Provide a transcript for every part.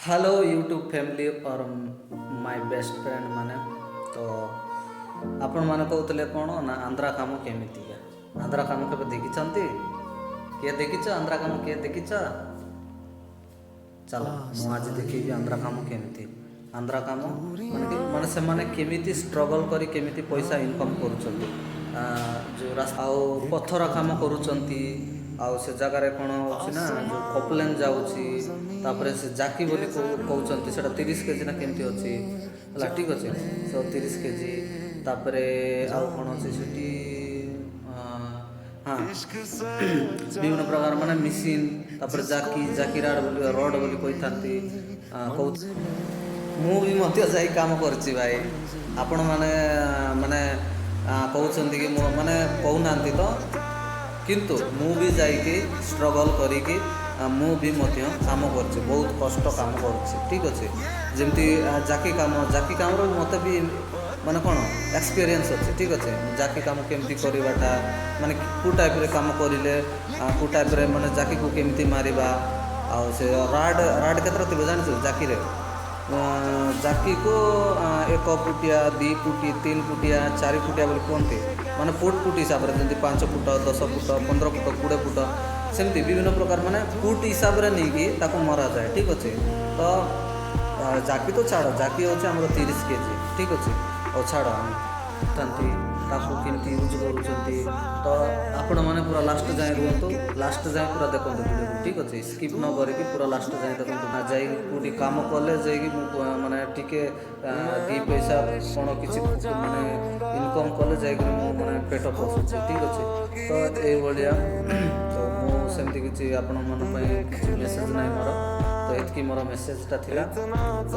Hello YouTube family or my best friend ମାନେ ତ ଆପଣମାନେ କହୁଥିଲେ କ'ଣ ନା, ଆନ୍ଧ୍ରା କାମ କେମିତିକା? ଆନ୍ଧ୍ରା କାମ କେବେ ଦେଖିଛନ୍ତି? କିଏ ଦେଖିଛ ଆନ୍ଧ୍ରା କାମ? କିଏ ଦେଖିଛ? ଚାଲ, ମୁଁ ଆଜି ଦେଖେଇବି ଆନ୍ଧ୍ରା କାମ କେମିତି। ଆନ୍ଧ୍ରା କାମ ମାନେ କି, ମାନେ ସେମାନେ କେମିତି ଷ୍ଟ୍ରଗଲ୍ କରି କେମିତି ପଇସା ଇନକମ୍ କରୁଛନ୍ତି, ଯେଉଁ ରାସ୍ତା ଆଉ ପଥର କାମ କରୁଛନ୍ତି। ଆଉ ସେ ଜାଗାରେ କ'ଣ ହେଉଛି ନା, ଯେଉଁ ପୋକଲେନ୍ ଯାଉଛି, ତାପରେ ସେ ଜାକି ବୋଲି କହୁଛନ୍ତି, ସେଇଟା 30 କେଜି ନା କେମିତି ଅଛି, ହେଲା? ଠିକ୍ ଅଛି। So 30 KG. ତାପରେ ଆଉ କ'ଣ ଅଛି ସେଠି? ହଁ, ବିଭିନ୍ନ ପ୍ରକାର ମାନେ ମେସିନ୍, ତାପରେ ଜାକି, ଜାକି ରାଡ଼ ବୋଲି, ରଡ଼ ବୋଲି କହିଥାନ୍ତି। କହୁ ମୁଁ ବି ମଧ୍ୟ ଯାଇ କାମ କରିଛି ଭାଇ। ଆପଣମାନେ ମାନେ କହୁଛନ୍ତି କି ମୁଁ ମାନେ କହୁନାହାନ୍ତି ତ, କିନ୍ତୁ ମୁଁ ବି ଯାଇକି ଷ୍ଟ୍ରଗଲ୍ କରିକି ମୁଁ ବି ମଧ୍ୟ କାମ କରିଛି, ବହୁତ କଷ୍ଟ କାମ କରୁଛି। ଠିକ୍ ଅଛି। ଯେମିତି ଜାକି କାମ, ଜାକି କାମର ମୋତେ ବି ମାନେ କ'ଣ ଏକ୍ସପିରିଏନ୍ସ ଅଛି। ଠିକ୍ ଅଛି। ଜାକି କାମ କେମିତି କରିବାଟା, ମାନେ କେଉଁ ଟାଇପ୍ରେ କାମ କରିଲେ, କେଉଁ ଟାଇପ୍ରେ ମାନେ ଜାକିକୁ କେମିତି ମାରିବା। ଆଉ ସେ ରାଡ଼, ରାଡ଼ କେତେଟା ଥିବ ଜାଣିଛୁ ଜାକିରେ? ଜାକିକୁ 1 ଫୁଟିଆ, 2 ଫୁଟି, 3 ଫୁଟିଆ, 4 ଫୁଟିଆ ବୋଲି କୁହନ୍ତି। ମାନେ ଫୁଟ ଫୁଟ ହିସାବରେ, ଯେମିତି 5 ଫୁଟ, 10 ଫୁଟ, 15 ଫୁଟ, 20 ଫୁଟ, ସେମିତି ବିଭିନ୍ନ ପ୍ରକାର ମାନେ ଫୁଟ ହିସାବରେ ନେଇକି ତାକୁ ମରାଯାଏ। ଠିକ୍ ଅଛି। ତ ଜାକି ତ ଛାଡ଼, ଜାକି ହେଉଛି ଆମର 30 କେଜି। ଠିକ୍ ଅଛି। ଆଉ ଛାଡ଼, ଆମେ ଥାନ୍ତି ତାକୁ କେମିତି ୟୁଜ୍ କରୁଛନ୍ତି। ତ ଆପଣମାନେ ପୁରା ଲାଷ୍ଟ ଯାଏଁ ରୁହନ୍ତୁ, ଲାଷ୍ଟ ଯାଏଁ ପୁରା ଦେଖନ୍ତୁ ଭିଡ଼ିଓକୁ। ଠିକ୍ ଅଛି। ସ୍କିପ୍ ନ କରିକି ପୁରା ଲାଷ୍ଟ ଯାଏଁ ଦେଖନ୍ତୁ ନା। ଯାଇକି କେଉଁଠି କାମ କଲେ ଯାଇକି ମୁଁ ମାନେ ଟିକେ 2 ପଇସା କ'ଣ କିଛି ମାନେ ଇନକମ୍ କଲେ ଯାଇକରି ମୁଁ ମାନେ ପେଟ ପୋଷୁଛି। ଠିକ୍ ଅଛି। ତ ଏଇଭଳିଆ ତ ମୁଁ ସେମିତି କିଛି ଆପଣମାନଙ୍କ ପାଇଁ କିଛି ମେସେଜ୍ ନାହିଁ ମୋର। ତ ଏତିକି ମୋର ମେସେଜଟା ଥିଲା ତ।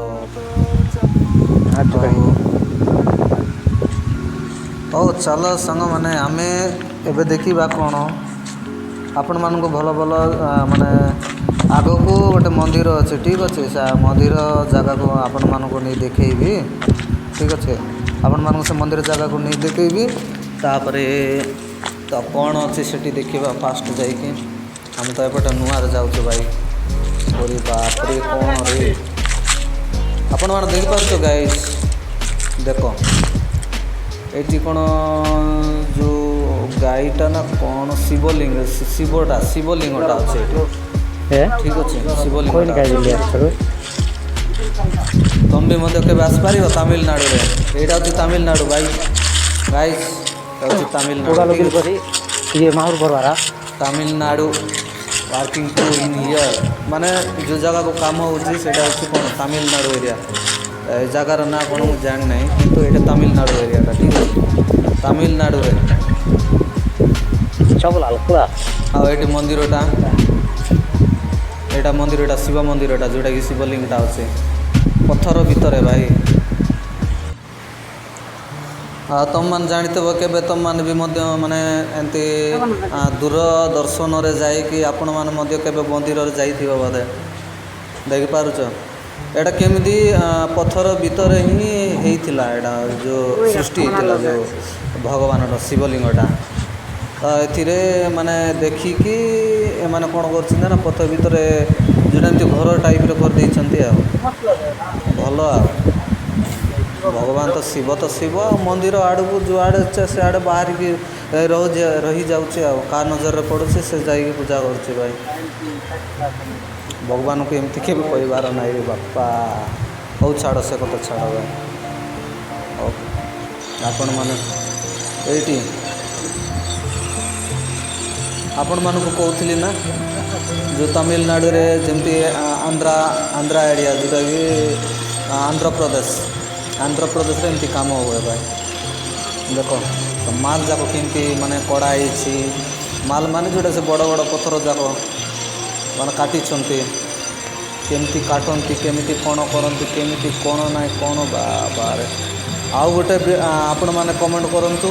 ଆଉ ହଉ, ଚାଲ ସାଙ୍ଗମାନେ, ଆମେ ଏବେ ଦେଖିବା କ'ଣ ଆପଣମାନଙ୍କୁ ଭଲ ଭଲ ମାନେ ଆଗକୁ ଗୋଟେ ମନ୍ଦିର ଅଛି। ଠିକ୍ ଅଛି। ସେ ମନ୍ଦିର ଜାଗାକୁ ଆପଣମାନଙ୍କୁ ନେଇ ଦେଖେଇବି। ଠିକ୍ ଅଛି। ଆପଣମାନଙ୍କୁ ସେ ମନ୍ଦିର ଜାଗାକୁ ନେଇ ଦେଖେଇବି। ତାପରେ ତ କ'ଣ ଅଛି ସେଠି ଦେଖିବା ଫାଷ୍ଟ ଯାଇକି। ଆମେ ତ ଏପଟେ ନୂଆରେ ଯାଉଛୁ ଭାଇ। ଓରେ ବାପରେ, କ'ଣ ରେ? ଆପଣମାନେ ଦେଖିପାରୁଛ ଗାଇସ୍? ଦେଖ, ଏଇଠି କ'ଣ ଯେଉଁ ଗାଈଟା ନା କ'ଣ, ଶିବଲିଙ୍ଗ, ଶିବଟା, ଶିବଲିଙ୍ଗଟା ଅଛି ଏଇଠି। ଠିକ୍ ଅଛି, ଶିବଲିଙ୍ଗଟା ଅଛି। ତମେ ବି ମଧ୍ୟ କେବେ ଆସିପାରିବ ତାମିଲନାଡ଼ୁରେ। ଏଇଟା ହେଉଛି ତାମିଲନାଡ଼ୁ ଭାଇ। ଗାଇସ୍, ଏଇଟା ହେଉଛି ତାମିଲନାଡ଼ୁ। ଠିକ୍ ଅଛି? Tamil Nadu working to in here, ମାନେ ଯେଉଁ ଜାଗାକୁ କାମ ହେଉଛି ସେଇଟା ହେଉଛି କ'ଣ, ତାମିଲନାଡ଼ୁ ଏରିଆ। ଏ ଜାଗାର ନାଁ କ'ଣ ମୁଁ ଜାଣିନାହିଁ, କିନ୍ତୁ ଏଇଟା ତାମିଲନାଡ଼ୁ ଏରିଆଟା। ଠିକ୍ ଅଛି। ତାମିଲନାଡ଼ୁରେ। ଆଉ ଏଇଠି ମନ୍ଦିରଟା, ଏଇଟା ମନ୍ଦିରଟା, ଶିବ ମନ୍ଦିରଟା, ଯେଉଁଟାକି ଶିବଲିଙ୍ଗଟା ଅଛି ପଥର ଭିତରେ ଭାଇ। ଆଉ ତମମାନେ ଜାଣିଥିବ, କେବେ ତମମାନେ ବି ମଧ୍ୟ ମାନେ ଏମିତି ଦୂରଦର୍ଶନରେ ଯାଇକି ଆପଣମାନେ ମଧ୍ୟ କେବେ ମନ୍ଦିରରେ ଯାଇଥିବ ବୋଧେ। ଦେଖିପାରୁଛ ଏଇଟା କେମିତି ପଥର ଭିତରେ ହିଁ ହେଇଥିଲା ଏଇଟା, ଯେଉଁ ସୃଷ୍ଟି ହେଇଥିଲା ଯେଉଁ ଭଗବାନର ଶିବଲିଙ୍ଗଟା। ତ ଏଥିରେ ମାନେ ଦେଖିକି ଏମାନେ କ'ଣ କରୁଛନ୍ତି ନା, ପଥର ଭିତରେ ଯେଉଁଟା ଏମିତି ଘର ଟାଇପ୍ର କରିଦେଇଛନ୍ତି। ଆଉ ଭଲ, ଆଉ ଭଗବାନ ତ ଶିବ ତ ଶିବ, ଆଉ ମନ୍ଦିର ଆଡ଼କୁ ଯୁଆଡ଼େ ଇଚ୍ଛା ସିଆଡ଼େ ବାହାରିକି ରହିଯାଉଛି। ଆଉ କାହା ନଜରରେ ପଡ଼ୁଛି, ସେ ଯାଇକି ପୂଜା କରୁଛି ଭାଇ। ଭଗବାନଙ୍କୁ ଏମିତି କେବେ କହିବାର ନାହିଁ ରେ ବାପା। ହଉ ଛାଡ଼, ସେ କଥା ଛାଡ଼ ଭାଇ। ହଉ, ଆପଣମାନେ ଏଇଠି ଆପଣମାନଙ୍କୁ କହୁଥିଲି ନା, ଯେଉଁ ତାମିଲନାଡ଼ୁରେ ଯେମିତି ଆନ୍ଧ୍ରା, ଆନ୍ଧ୍ରା ଏରିଆ, ଯେଉଁଟାକି ଆନ୍ଧ୍ରପ୍ରଦେଶ, ଆନ୍ଧ୍ରପ୍ରଦେଶରେ ଏମିତି କାମ ହୁଏ ଭାଇ। ଦେଖ ତ, ମାଲ ଯାକ କେମିତି ମାନେ କଢ଼ା ହେଇଛି। ମାଲ ମାନେ ଯେଉଁଟା ସେ ବଡ଼ ବଡ଼ ପଥର ଯାକ ମାନେ କାଟିଛନ୍ତି। କେମିତି କାଟନ୍ତି, କେମିତି କ'ଣ କରନ୍ତି, କେମିତି କ'ଣ ନାହିଁ କ'ଣ, ବାବାରେ। ଆଉ ଗୋଟେ ବି ଆପଣମାନେ କମେଣ୍ଟ କରନ୍ତୁ।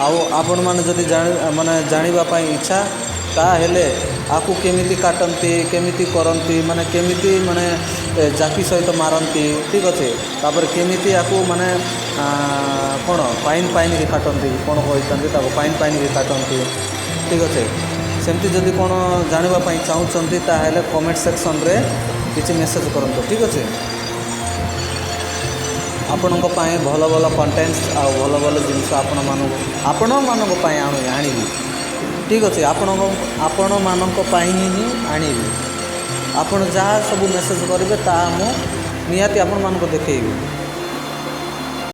ଆଉ ଆପଣମାନେ ଯଦି ଜାଣି ମାନେ ଜାଣିବା ପାଇଁ ଇଚ୍ଛା, ତାହେଲେ ଆକୁ କେମିତି କାଟନ୍ତି, କେମିତି କରନ୍ତି, ମାନେ କେମିତି ମାନେ ଜାକି ସହିତ ମାରନ୍ତି, ଠିକ୍ ଅଛି, ତାପରେ କେମିତି ଆକୁ ମାନେ କ'ଣ ପାଇନ୍ ପାଇନ୍କି କାଟନ୍ତି, କ'ଣ କହିଥାନ୍ତି ତାକୁ, ପାଇନ୍ ପାଇନ୍କି କାଟନ୍ତି, ଠିକ୍ ଅଛି, ସେମିତି ଯଦି କ'ଣ ଜାଣିବା ପାଇଁ ଚାହୁଁଛନ୍ତି, ତାହେଲେ କମେଣ୍ଟ ସେକ୍ସନରେ କିଛି ମେସେଜ୍ କରନ୍ତୁ, ଠିକ୍ ଅଛି? ଆପଣଙ୍କ ପାଇଁ ଭଲ ଭଲ କଣ୍ଟେଣ୍ଟସ୍ ଆଉ ଭଲ ଭଲ ଜିନିଷ ଆପଣମାନଙ୍କ ପାଇଁ ଆଣିବି, ଠିକ୍ ଅଛି? ଆପଣମାନଙ୍କ ପାଇଁ ହିଁ ଆଣିବି। ଆପଣ ଯାହା ସବୁ ମେସେଜ୍ କରିବେ, ତାହା ମୁଁ ନିହାତି ଆପଣମାନଙ୍କୁ ଦେଖେଇବି।